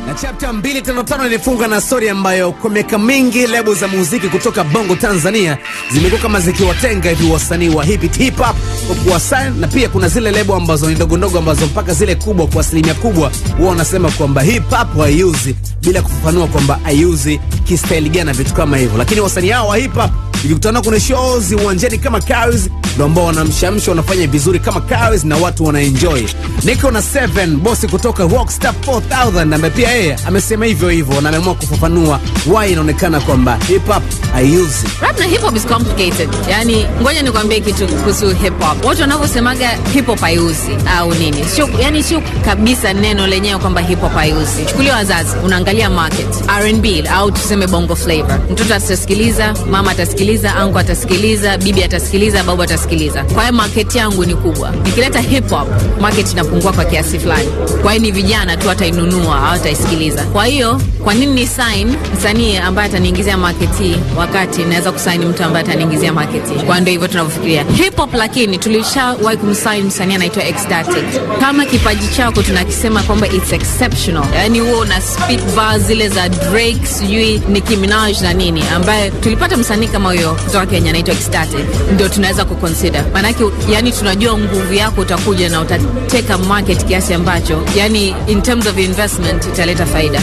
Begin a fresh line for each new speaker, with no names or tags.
Na chapter 255 ilifunga na story ambayo kwa miaka mingi lebo za muziki kutoka Bongo Tanzania zimekuwa kama zikiwatenga hivi wasanii wa hip hop kwa kuwasign, na pia kuna zile lebo ambazo ni ndogo ndogo ambazo mpaka zile kubwa kwa asilimia kubwa huwa wanasema kwamba hip hop haiuzi, bila kufafanua kwamba haiuzi kistaili gani na vitu kama hivyo. Lakini wasanii hao wa hip hop ikikutana kuna shows uwanjani kama Cars, ndio ambao wanamshamsha, wanafanya vizuri kama Cars na watu wanaenjoy. Niko na 7 bosi kutoka Rockstar 4000 ambaye pia yeye amesema hivyo hivyo na ameamua kufafanua why inaonekana kwamba hip hop haiuzi.
Rap na hip hop is complicated. Yani ngoja nikwambie kitu kuhusu hip hop. Watu wanavyosemaga hip hop haiuzi au nini, sio, yani sio kabisa neno lenyewe kwamba hip hop haiuzi. Chukulia wazazi, unaangalia market, R&B au tuseme Bongo Flavor. Mtoto atasikiliza, mama atasikiliza, anko atasikiliza, bibi atasikiliza, babu atasikiliza. Kwa hiyo market yangu ni kubwa. Nikileta hip hop, market inapungua kwa kiasi fulani. Kwa hiyo ni vijana tu watainunua, hawataisikiliza. Kwa hiyo kwa nini ni sign msanii ambaye ataniingizia market hii wakati naweza kusign mtu ambaye ataniingizia market hii? Kwa ndio hivyo tunavyofikiria hip hop. Lakini tulishawahi kumsign msanii anaitwa Ecstatic. Kama kipaji chako tunakisema kwamba it's exceptional, yani huo una spit bars zile za Drake, sijui Nicki Minaj na nini, ambaye tulipata msanii kama huyo kutoka Kenya anaitwa Ecstatic, ndio tunaweza kuconsider. Maanake yani tunajua nguvu yako, utakuja na utateka market kiasi ambacho yani in terms of investment italeta faida.